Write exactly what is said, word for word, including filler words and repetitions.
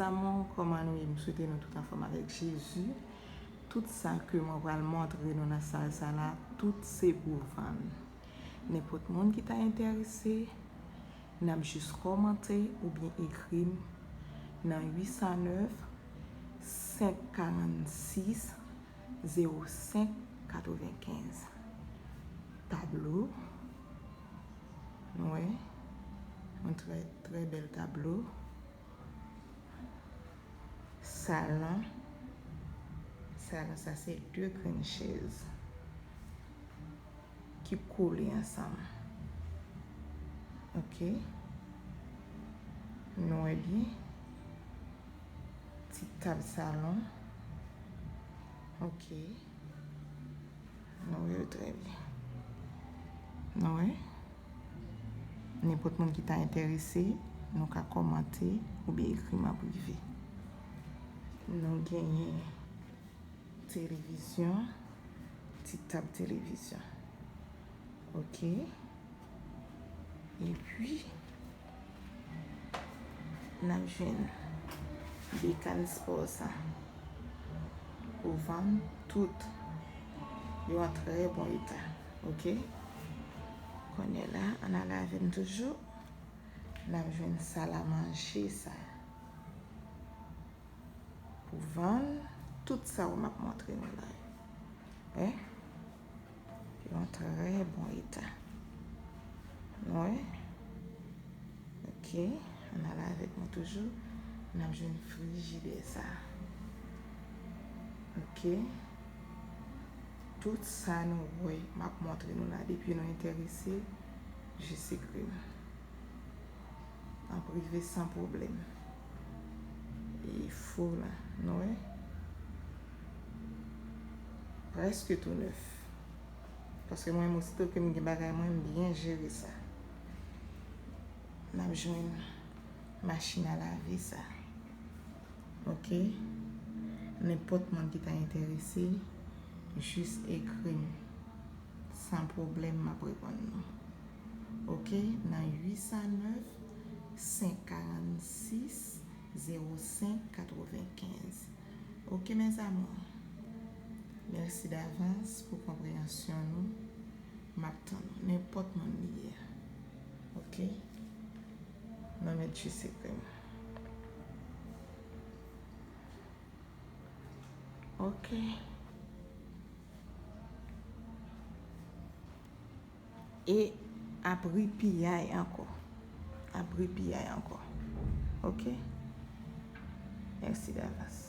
Amou, kòman nou ye? M swete nou tout anfòm avèk Jezi. Tout sa ke mwen pral montre nou nan sal sa la, tout se pou vann. Nenpòt moun ki ta enterese, n ap jis kòmante oubyen ekri m nan uit san nèf, senk karannsis, zewo senk katrevenkenz. Tablo, nou wè, yon trè, trè bèl tablo. Salon. Salon sa se de grenn chèz ki kole ansanm. Ok. Nou wè byen. Ti tab salon. Ok. Nou wè yo trè byen. Nou wè? Nenpòt moun ki ta enterese, nou ka kòmante oubyen ekri m an prive. Nou genyen televizyon, ti tab televizyon. Ok. Epi, n ap jwenn bekàn spò sa pou vann tout. Yo an trè bon eta. Ok. Kounye la, ann ale avè m toujou. N ap jwenn sal a manje sa. Pou vann, tout sa yo m ap montre nou la yo. Wè? Yo an trè bon eta. Nou wè? Ok. Ann ale avèk mwen toujou. N ap jwenn frijidè sa. Ok. Tout sa nou wè, m ap montre nou la. Depi nou enterese, jis ekri m an prive san pwoblèm. E fo la, nou wè? Prèske tou nèf. Paske mwen menm, osito ke m gen bagay mwen, m byen jere sa. N ap jwenn machin a lave sa. Ok? Nenpòt moun ki ta enterese, jis ekri m. San pwoblèm, m ap reponn nou. Ok? Nan uit san nèf, senk karannsis, zewo senk katrevenkenz. Ok, mes amours. Mèsi davans pou konpreyansyon nou. M ap tann ou. Nenpòt moun li ye. Ok? Nou mèt jis ekri m. Ok. E ap ripiyay ankò. Ap ripiyay ankò. Ok? Mèsi davans.